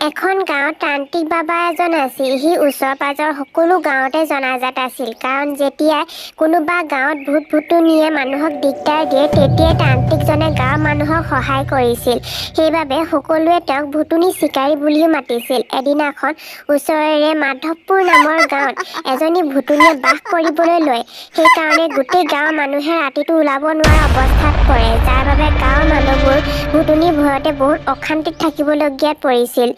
এখন গাঁৱত তান্ত্ৰিক বাবা এজন আছিল। সি ওচৰ পাজৰ সকলো গাঁৱতে জনাজাত আছিল, কাৰণ যেতিয়া কোনোবা গাঁৱত ভূত ভূতুনীয়ে মানুহক দিগদাৰ দিয়ে, তেতিয়াই তান্ত্ৰিকজনে গাঁৱৰ মানুহক সহায় কৰিছিল। সেইবাবে সকলোৱে তেওঁক ভূতুনী চিকাৰী বুলিও মাতিছিল। এদিনাখন ওচৰৰে মাধৱপুৰ নামৰ গাঁৱত এজনী ভূতুনীয়ে বাস কৰিবলৈ লয়। সেইকাৰণে গোটেই গাঁৱৰ মানুহে ৰাতিটো ওলাব নোৱাৰা অৱস্থাত পৰে, যাৰ বাবে গাঁৱৰ মানুহবোৰ ভূতুনীৰ ভয়তে বহুত অশান্তিত থাকিবলগীয়াত পৰিছিল।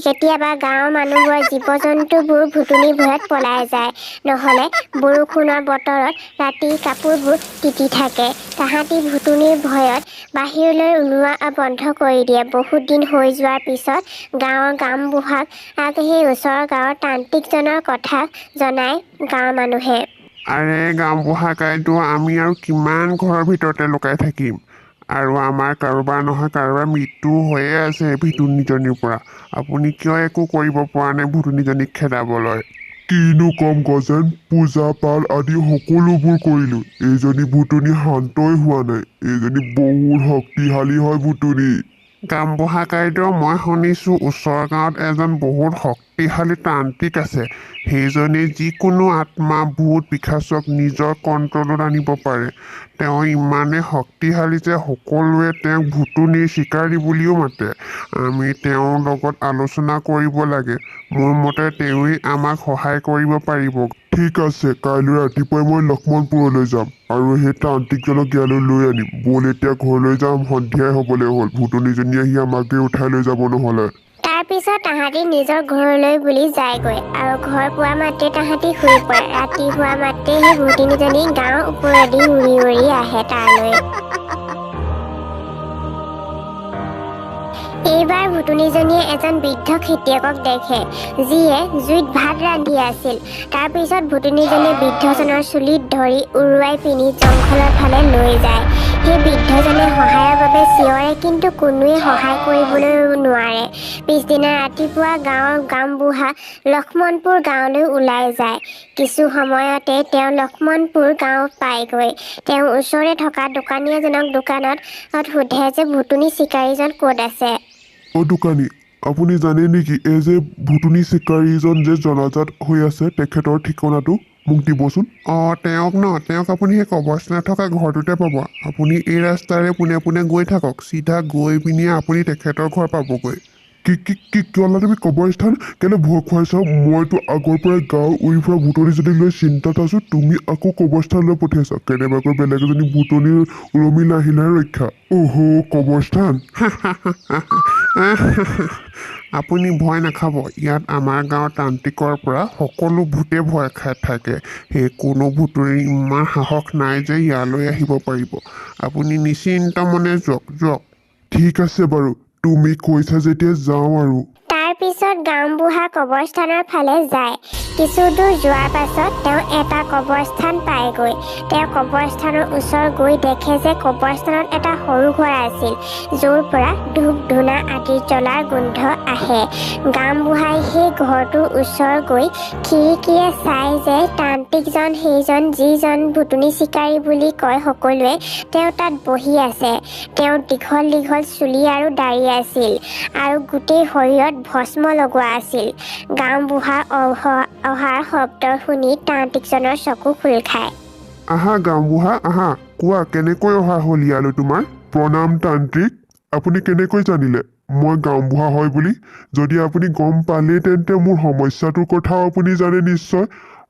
কেতিয়াবা গাঁৱৰ মানুহবোৰৰ জীৱ জন্তুবোৰ ভূতুনীৰ ভয়ত পলাই যায়, নহ'লে বৰষুণৰ বতৰত ৰাতি কাপোৰবোৰ তিতি থাকে। তাহাঁতি ভূতুনীৰ ভয়ত বাহিৰলৈ ওলোৱা বন্ধ কৰি দিয়ে। বহুত দিন হৈ যোৱাৰ পিছত গাঁৱৰ গাঁওবুঢ়াক সেই ওচৰৰ গাঁৱৰ তান্ত্ৰিকজনৰ কথা জনায় গাঁৱৰ মানুহে। আৰে গাঁওবুঢ়া কাইদেউ, আমি আৰু কিমান ঘৰৰ ভিতৰতে লুকাই থাকিম? আৰু আমাৰ কাৰোবাৰ নহয় কাৰোবাৰ মৃত্যু হৈয়ে আছে ভূতুনীজনীৰ পৰা। আপুনি কিয় একো কৰিব পৰা নাই ভূতুনীজনীক খেদাবলৈ? কিনো কম গজেন, পূজা পাল আদি সকলোবোৰ কৰিলোঁ, এইজনী ভূতুনী শান্তই হোৱা নাই। এইজনী বহুত শক্তিশালী হয় ভূতুনী। গাঁওবুঢ়া কাইদেউ, মই শুনিছোঁ ওচৰ গাঁৱত এজন বহুত শক্তিশালী তান্ত্ৰিক আছে। সেইজনে যিকোনো আত্মা, ভূত পিশাচক নিজৰ কণ্ট্ৰলত আনিব পাৰে। তেওঁ ইমানেই শক্তিশালী যে সকলোৱে তেওঁক ভূতুনীৰ চিকাৰী বুলিও মাতে। আমি তেওঁৰ লগত আলোচনা কৰিব লাগে। মোৰ মতে তেওঁৱেই আমাক সহায় কৰিব পাৰিব। ঠিক আছে, কাইলৈ ৰাতিপুৱাই মই লক্ষ্মণপুৰলৈ যাম আৰু সেই তান্ত্ৰিকজনক ইয়ালৈ লৈ আনিম। ব'ল এতিয়া ঘৰলৈ যাম, সন্ধিয়াই হ'বলৈ হ'ল। ভূতুনীজনী আহি আমাকে উঠাই লৈ যাব নহ'লে। তাৰপিছত তাহাঁতি নিজৰ ঘৰলৈ বুলি যায়গৈ আৰু ঘৰ পোৱা মাত্ৰে তাহাঁতি শুই পৰে। ৰাতি হোৱা মাত্ৰে সেই ভূতিনীজনী গাঁৱৰ ওপৰেদি উৰি উৰি আহে তালৈ। এইবাৰ ভূতুনীজনীয়ে এজন বৃদ্ধ খেতিয়কক দেখে, যিয়ে জুইত ভাত ৰান্ধি আছিল। তাৰপিছত ভূতুনীজনীয়ে বৃদ্ধজনৰ চুলিত ধৰি উৰুৱাই পিনি জংঘলৰ ফালে লৈ যায়। সেই বৃদ্ধজনে সহায়ৰ বাবে চিঞৰে, কিন্তু কোনোৱে সহায় কৰিবলৈ নোৱাৰে। পিছদিনা ৰাতিপুৱা গাঁৱৰ গাঁওবুঢ়া লক্ষ্মণপুৰ গাঁৱলৈ ওলাই যায়। কিছু সময়তে তেওঁ লক্ষ্মণপুৰ গাঁও পায়গৈ। তেওঁ ওচৰতে থকা দোকানী এজনক দোকানত সোধে যে ভূতুনী চিকাৰীজন ক'ত আছে। অ দোকানী, আপুনি জানে নেকি এই যে ভূতুনী চিকাৰীজন যে জনাজাত হৈ আছে, তেখেতৰ ঠিকনাটো মোক দিবচোন। অঁ, তেওঁক ন, তেওঁক আপুনি সেই কবৰস্থানত থকা ঘৰটোতে পাব। আপুনি এই ৰাস্তাৰে পোনে পোনে গৈ থাকক, চিধা গৈ পিনি আপুনি তেখেতৰ ঘৰ পাবগৈ। কি কি কি ক'লা তুমি? কবৰস্থান? কেলৈ ভয় খুৱাইছা? মইতো আগৰ পৰাই গাঁৱৰ উৰি ফুৰা ভূতনীজনীক লৈ চিন্তাত আছোঁ, তুমি আকৌ কবৰস্থানলৈ পঠিয়াইছা। কেনেবাকৈ বেলেগ এজনী ভূতনীৰ ওলমি নাহিলেহে ৰক্ষা। অহ' কবৰস্থান! আপুনি ভয় নাখাব, ইয়াত আমাৰ গাঁৱৰ তান্ত্ৰিকৰ পৰা সকলো ভূতে ভয় খাই থাকে। সেই কোনো ভূতৰে ইমান সাহস নাই যে ইয়ালৈ আহিব পাৰিব। আপুনি নিশ্চিন্ত মনে যাওক যাওক। ঠিক আছে বাৰু, তুমি কৈছা যেতিয়া যাওঁ আৰু। তাৰপিছত গাঁওবুঢ়া কবৰস্থানৰ ফালে যায়। কিছু দূৰ যোৱাৰ পাছত তেওঁ এটা কবৰস্থান পায়গৈ। তেওঁ কবৰস্থানৰ ওচৰ গৈ দেখে যে কবৰস্থানত এটা সৰু ঘৰ আছিল, য'ৰ পৰা ধূপ ধূনা আদি জ্বলাৰ গোন্ধ আহে। গাঁওবুঢ়াই সেই ঘৰটোৰ ওচৰ গৈ খিৰিকীৰে চাই যে তান্ত্ৰিকজন সেইজন যিজন ভূতুনী চিকাৰী বুলি কয় সকলোৱে, তেওঁ তাত বহি আছে। তেওঁৰ দীঘল দীঘল চুলি আৰু দাড়ি আছিল আৰু গোটেই শৰীৰত ভস্ম লগোৱা আছিল। গাঁওবুঢ়াৰ অহাৰ শব্দ শুনি তান্ত্ৰিকজনৰ চকু খোল খায়। আহা গাঁওবুঢ়া আহা, কোৱা কেনেকৈ অহা হ'ল ইয়ালৈ তোমাৰ? প্ৰণাম তান্ত্ৰিক, আপুনি কেনেকৈ জানিলে মই গাঁওবুঢ়া হয় বুলি? যদি আপুনি গম পালেই তেন্তে মোৰ সমস্যাটোৰ কথাও আপুনি জানে নিশ্চয়।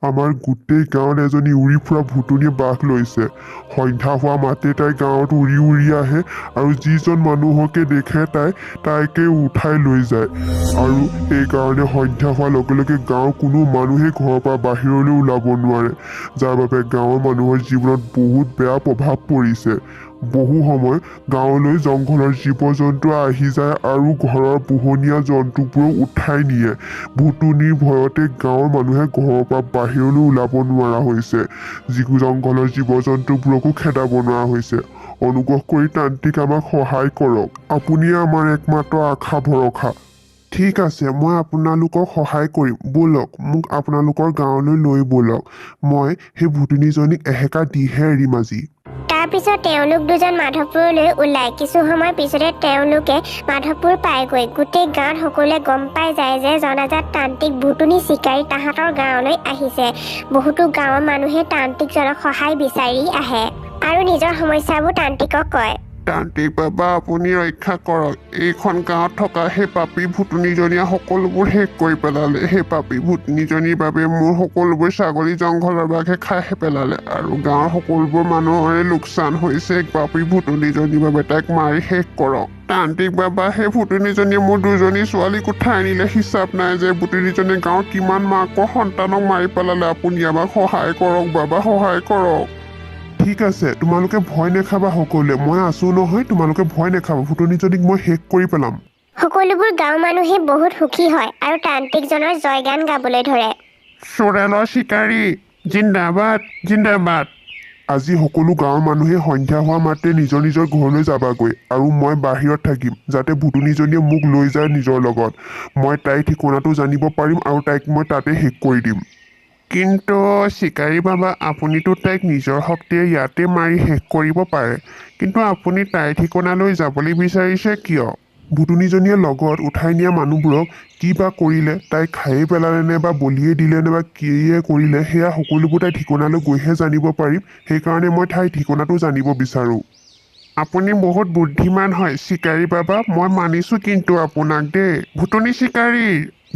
আমাৰ গোটেই গাঁৱত এজনী উৰি ফুৰা ভূতুনীয়ে বাস লৈছে। সন্ধ্যা হোৱা মাত্ৰে তাই গাঁৱত উৰি উৰি আহে আৰু যিজন মানুহকে দেখে তাই তাইকে উঠাই লৈ যায়। আৰু সেইকাৰণে সন্ধ্যা হোৱাৰ লগে লগে গাঁৱৰ কোনো মানুহেই ঘৰৰ পৰা বাহিৰলৈ ওলাব নোৱাৰে, যাৰ বাবে গাঁৱৰ মানুহৰ জীৱনত বহুত বেয়া প্ৰভাৱ পৰিছে। বহু সময় গাঁৱলৈ জংঘলৰ জীৱ জন্তু আহি যায় আৰু ঘৰৰ পোহনীয়া জন্তুবোৰক উঠাই নিয়ে। ভূতুনীৰ ভয়তে গাঁৱৰ মানুহে ঘৰৰ পৰা বাহিৰলৈ ওলাব নোৱাৰা হৈছে, যি জংঘলৰ জীৱ জন্তুবোৰকো খেদাব নোৱাৰা হৈছে। অনুগ্ৰহ কৰি তান্ত্ৰিক আমাক সহায় কৰক, আপুনিয়ে আমাৰ একমাত্ৰ আশা ভৰসা। ঠিক আছে, মই আপোনালোকক সহায় কৰিম। ব'লক, মোক আপোনালোকৰ গাঁৱলৈ লৈ ব'লক। মই সেই ভূতুনীজনীক এসেকা দিহে এৰিম আজি। তাৰ তাৰপিছত তেওঁলোক দুজন মাধৱপুৰলৈ ওলায়। কিছু সময় পিছতে তেওঁলোকে মাধৱপুৰ পায়গৈ। গোটেই গাঁৱত সকলোৱে গম পাই যায় যে জনাজাত তান্ত্ৰিক ভুটুনি চিকাৰী তাহাঁতৰ গাঁৱলৈ আহিছে। বহুতো গাঁৱৰ মানুহে তান্ত্ৰিকজনক সহায় বিচাৰি আহে আৰু নিজৰ সমস্যাবোৰ তান্ত্ৰিকক কয়। তান্ত্ৰিক বাবা, আপুনি ৰক্ষা কৰক। এইখন গাঁৱত থকা সেই পাপী ভুটুনিজনীয়ে সকলোবোৰ শেষ কৰি পেলালে। সেই পাপী ভুটুনিজনীৰ বাবে মোৰ সকলোবোৰ ছাগলী জংঘলৰ বাঘে খাই পেলালে আৰু গাঁৱৰ সকলোবোৰ মানুহৰে লোকচান হৈছে পাপী ভুটুনিজনীৰ বাবে। তাইক মাৰি শেষ কৰক। তান্ত্ৰিক বাবা, সেই ভুটুনিজনীয়ে মোৰ দুজনী ছোৱালীক উঠাই আনিলে। হিচাপ নাই যে ভুটুনিজনীয়ে গাঁৱৰ কিমান মাকৰ সন্তানক মাৰি পেলালে। আপুনি আমাক সহায় কৰক বাবা, সহায় কৰক। ঠিক আছে, তোমালোকে ভয় নাখাবা সকলোৱে, মই আছো নহয়, তোমালোকে ভয় নাখাবা। ভুটুনিজনীক মই শেষ কৰি পেলাম। সকলোবোৰ গাঁৱৰ মানুহে বহুত সুখী হয় আৰু তান্ত্ৰিকজনৰ জয়গান গাবলৈ ধৰে। চোৰালৰ চিকাৰী জিন্দাবাদ, জিন্দাবাদ। আজি সকলো গাঁৱৰ মানুহে সন্ধ্যা হোৱা মাত্ৰে নিজৰ নিজৰ ঘৰলৈ যাবাগৈ আৰু মই বাহিৰত থাকিম, যাতে ভুটুনিজনীয়ে মোক লৈ যায় নিজৰ লগত। মই তাইৰ ঠিকনাটো জানিব পাৰিম আৰু তাইক মই তাতে শেষ কৰি দিম। কিন্তু চিকাৰী বাবা, আপুনিতো তাইক নিজৰ শক্তিৰে ইয়াতে মাৰি শেষ কৰিব পাৰে, কিন্তু আপুনি তাইৰ ঠিকনালৈ যাবলৈ বিচাৰিছে কিয়? ভুটুনিজনীয়ে লগত উঠাই নিয়া মানুহবোৰক কি বা কৰিলে, তাই খায়েই পেলালে নে বা বলিয়ে দিলে নে বা কিয়ে কৰিলে, সেয়া সকলোবোৰ তাইৰ ঠিকনালৈ গৈহে জানিব পাৰিম। সেইকাৰণে মই তাইৰ ঠিকনাটো জানিব বিচাৰোঁ। আপুনি বহুত বুদ্ধিমান হয় চিকাৰী বাবা, মই মানিছোঁ কিন্তু আপোনাক দেই। ভুটুনি চিকাৰী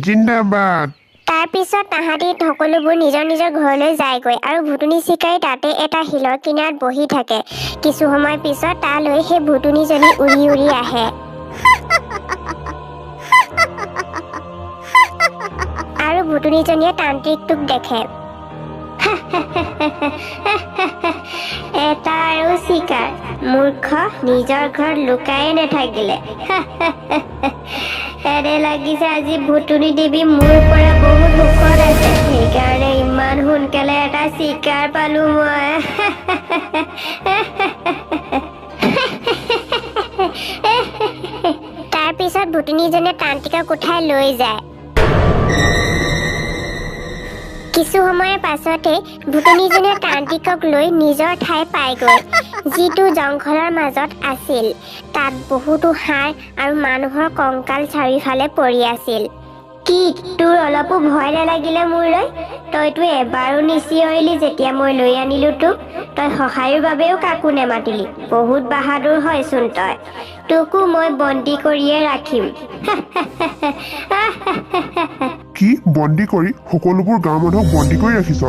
জিন্দাবাদ। তাৰপিছত তাহাঁতি সকলোবোৰ নিজৰ নিজৰ ঘৰলৈ যায়গৈ আৰু ভুটুনি চিকাৰী তাতে এটা শিলৰ কিনাৰত বহি থাকে। কিছু সময় পিছত তালৈ সেই ভুটুনিজনী উৰি উৰি আহে আৰু ভুটুনিজনীয়ে তান্ত্ৰিকটোক দেখে। এটা আৰু চিকাৰ, মূৰ্খ, নিজৰ ঘৰত লুকায়ে নাথাকিলে। এনে লাগিছে আজি ভুটুনি দেৱী মোৰ পৰা বহুত সুখত আছে, সেইকাৰণে ইমান সোনকালে এটা চিকাৰ পালো মই। তাৰপিছত ভুটুনিজনে তান্ত্ৰিকক উঠাই লৈ যায়। কিছু সময়ৰ পাছতে ভুটুনিজনে তান্ত্ৰিকক লৈ নিজৰ ঠাই পায়গৈ, যিটো জংঘলৰ মাজত আছিল। তাত বহুতো হাড় আৰু মানুহৰ কংকাল চাৰিওফালে পৰি আছিল। কি তোৰ অলপো ভয় নালাগিলে মোৰলৈ? তইতো এবাৰো নিচিঞৰিলি যেতিয়া মই লৈ আনিলো তোক। তই সহায়ৰ বাবেও কাকো নেমাতিলি। বহুত বাহাদুৰ হয়চোন তই। তোকো মই বন্দী কৰিয়ে ৰাখিম। কি বন্দী কৰি? সকলোবোৰ গাঁৱৰ মানুহক বন্দী কৰি ৰাখিছ?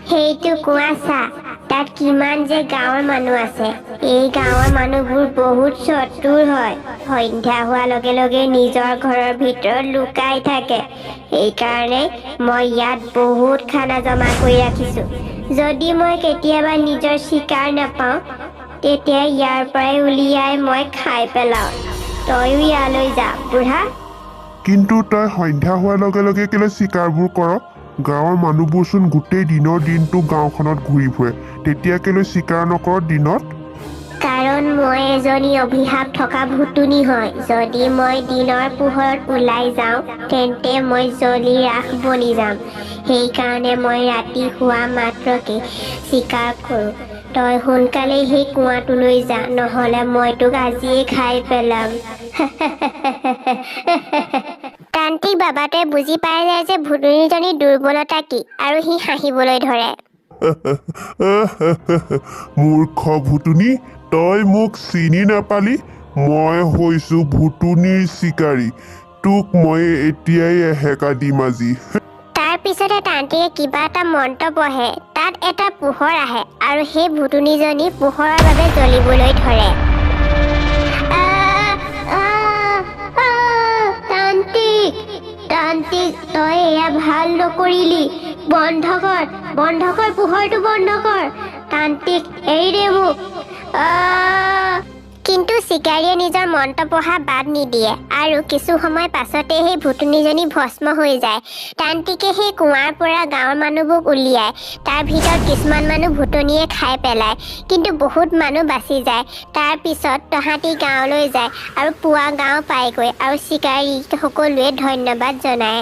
সেইটো কোৱা চা, তাত কিমান যে গাঁৱৰ মানুহ আছে। এই গাঁৱৰ মানুহবোৰ বহুত চতুৰ হয়। সন্ধ্যা হোৱাৰ লগে লগে নিজৰ ঘৰৰ ভিতৰত লুকাই থাকে। সেইকাৰণে মই ইয়াত বহুত খানা জমা কৰি ৰাখিছো। যদি মই কেতিয়াবা নিজৰ চিকাৰ নাপাওঁ, তেতিয়া ইয়াৰ পৰাই উলিয়াই মই খাই পেলাওঁ। তয়ো ইয়ালৈ যা বুঢ়া। কিন্তু তই সন্ধ্যা হোৱাৰ লগে লগে কেলৈ চিকাৰবোৰ কৰ? গাঁৱৰ মানুহবোৰচোন গোটেই দিনৰ দিনটো গাঁওখনত ঘূৰি ফুৰে, তেতিয়া কেলৈ চিকাৰ নকৰ দিনত? কাৰণ মই এজনী অভিশাপ থকা ভুটুনি হয়। যদি মই দিনৰ পোহৰত ওলাই যাওঁ, তেন্তে মই জ্বলি ৰাস বনি যাম। সেইকাৰণে মই ৰাতি হোৱা মাত্ৰকে চিকাৰ কৰোঁ। তই সোনকালেই সেই কুঁৱাটোলৈ যা, নহ'লে মই তোক আজিয়েই খাই পেলাম। তান্ত্ৰিক বাবাটোৱে বুজি পাই যায় যে ভুটুনিজনীৰ দুৰ্বলতা কি আৰু সি হাঁহিবলৈ ধৰে। মূৰ্খ ভুটুনি, তই মোক চিনি নাপালি? মই হৈছো ভুটুনিৰ চিকাৰী। তোক মই এতিয়াই এহেকা দিম আজি। তাৰ পিছতে তান্ত্ৰিকে কিবা এটা মন্ত্ৰ পঢ়ে। তাত এটা পোহৰ আহে আৰু সেই ভুটুনিজনী পোহৰৰ বাবে জ্বলিবলৈ ধৰে। তান্ত্ৰিক, তান্ত্ৰিক, তই এয়া ভাল নকৰিলি। বন্ধ কৰ, বন্ধ কৰ, পোহৰটো বন্ধ কৰ। তান্ত্ৰিক, এৰি দে মোক। কিন্তু চিকাৰীয়ে নিজৰ মন্ত্ৰ পঢ়া বাদ নিদিয়ে আৰু কিছু সময় পাছতে সেই ভুটুনিজনী ভস্ম হৈ যায়। তান্ত্ৰিকে সেই কুঁৱাৰ পৰা গাঁৱৰ মানুহবোৰক উলিয়ায়। তাৰ ভিতৰত কিছুমান মানুহ ভুটুনিয়ে খাই পেলায়, কিন্তু বহুত মানুহ বাচি যায়। তাৰ পিছত তাহাঁতি গাঁৱলৈ যায় আৰু পুৱা গাঁও পায়গৈ আৰু চিকাৰীক সকলোৱে ধন্যবাদ জনায়।